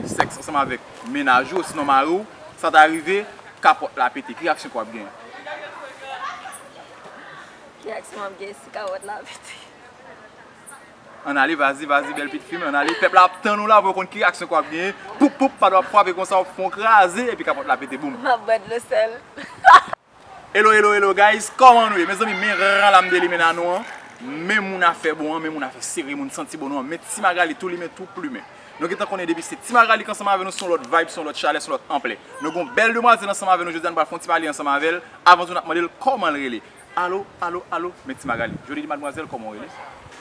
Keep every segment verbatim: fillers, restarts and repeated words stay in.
sèks ansanm avèk mennaj ou, osinon mari w, sa ta rive, kapòt la pete, ki reyaksyon ke w ap genyen? Ki reyaksyon m ap genyen si kapòt la pete? Ann ale, vazi, vazi, bèl pitit fi m, ann ale. Pèp la ap tann ou la pou yo konn ki reyaksyon ke w ap genyen. Poup, poup, pad w ap frape konsa, w ap fè yon kraze, epi kapòt la pete, boum. M ap bwè dlo sèl. Hello, hello, hello, guys, kòman nou ye? Mezanmi, men ran la m delimen nan nou an. Men moun afè bon an, men moun afè sere, moun santi bon nou an. Men Ti Magali tou limen, tou plimen. Nou gentan konnen depi se Ti Magali k ansanm avè nou, se yon lòt vibe, se yon lòt chalè, se yon lòt anplè. Nou gen yon bèl demwazèl ansanm avè nou jodi a, nou pral fè yon ti pale ansanm avè l. Avan tou, n ap mande l kòman l rele. Alo, alo, alo, men Ti Magali. Jodi di madmwazèl, kòman w rele?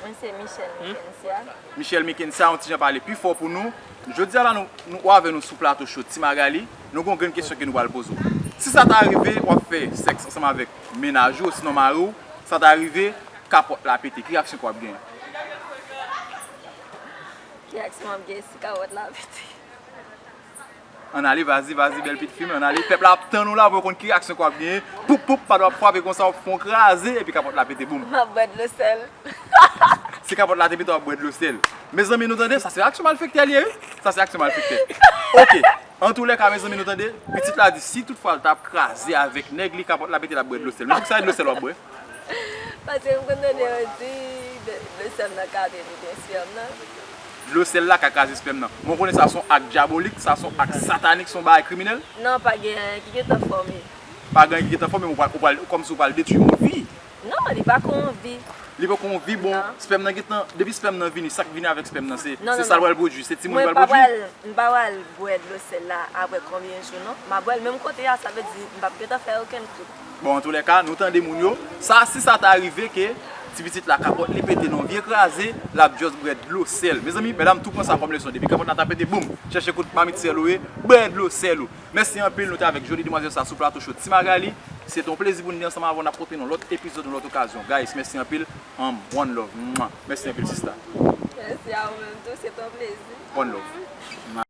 Mwen se Michelle Mickensia. Michelle Mickensia, yon ti jan pale pi fò pou nou. Jodi a la, nou, nou ou avè nou sou plato show Ti Magali. Nou gen yon grenn kesyon ke nou pral poze w. Si sa ta rive, w ap fè sèks ansanm avèk mennaj ou, osinon mari w, sa ta rive, kapòt la pete, ki reyaksyon ke w ap genyen? Ki reyaksyon m ap genyen si kapòt la pete? Ann ale, vazi, vazi, bèl pitit fi m, ann ale. Pèp la ap tann ou la pou yo konn ki reyaksyon ke w ap genyen. Poup, poup, pad w ap frape konsa, w ap fè yon kraze, epi kapòt la pete, boum. M ap bwè dlo sèl. Si kapòt la te pete, w ap bwè dlo sèl. Mezanmi, nou tande? Sa se aksyon malfektè li ye, wi. Sa se aksyon malfektè. Ok. Antoulèka, mezanmi, nou tande? Pitit la di si toutfwa l t ap kraze avèk nèg li, kapòt la pete, l ap bwè dlo sèl. Men poukisa se dlo sèl w ap bwè? Paske m konn tande yo di dlo sèl nan ka detwi espèm nan. Dlo sèl la ka kraze espèm nan. Men w konnen sa se yon ak dyabolik, sa se yon ak satanik, se yon bagay kriminèl? Non, pa gen anyen ki gentan fòme. Pa gen anyen ki gentan fòme, men ou pral, ou pral, kòmsi ou pral detwi yon vi. Non, li pa kon yon vi. Li pa kon yon vi, bon, espèm nan gentan, depi espèm nan vini, sa k vini avèk espèm nan, se, se sa l pral pwodui, se timoun li pral pwodui. Non, non, non. Mwen pa pral, m pa pral bwè dlo sèl la apre konbyen jou, non. M a bwè l menm kote a, sa vle di m p ap gentan fè okenn kou. Bon, antoulèka, nou tande moun yo. Sa, si sa ta rive ke ti pitit la kapòt li pete nan yon vye kraze, l ap just bwè dlo sèl. Mezanmi, medam tou pran sa kòm leson. Depi kapòt la ta pete, boum, chèche kout mamit sèl ou ye, bwè dlo sèl ou. Mèsi anpil, nou te avèk joli demwazèl sa sou plato show Ti Magali. Se te yon plezi pou n te ansanm avè w, n ap kontre nan lòt epizòd, yon lòt okazyon. Guys, mèsi anpil. Um, one love. Mwa. Mèsi anpil, sista. Mèsi a ou menm tou, se te yon plezi. One love.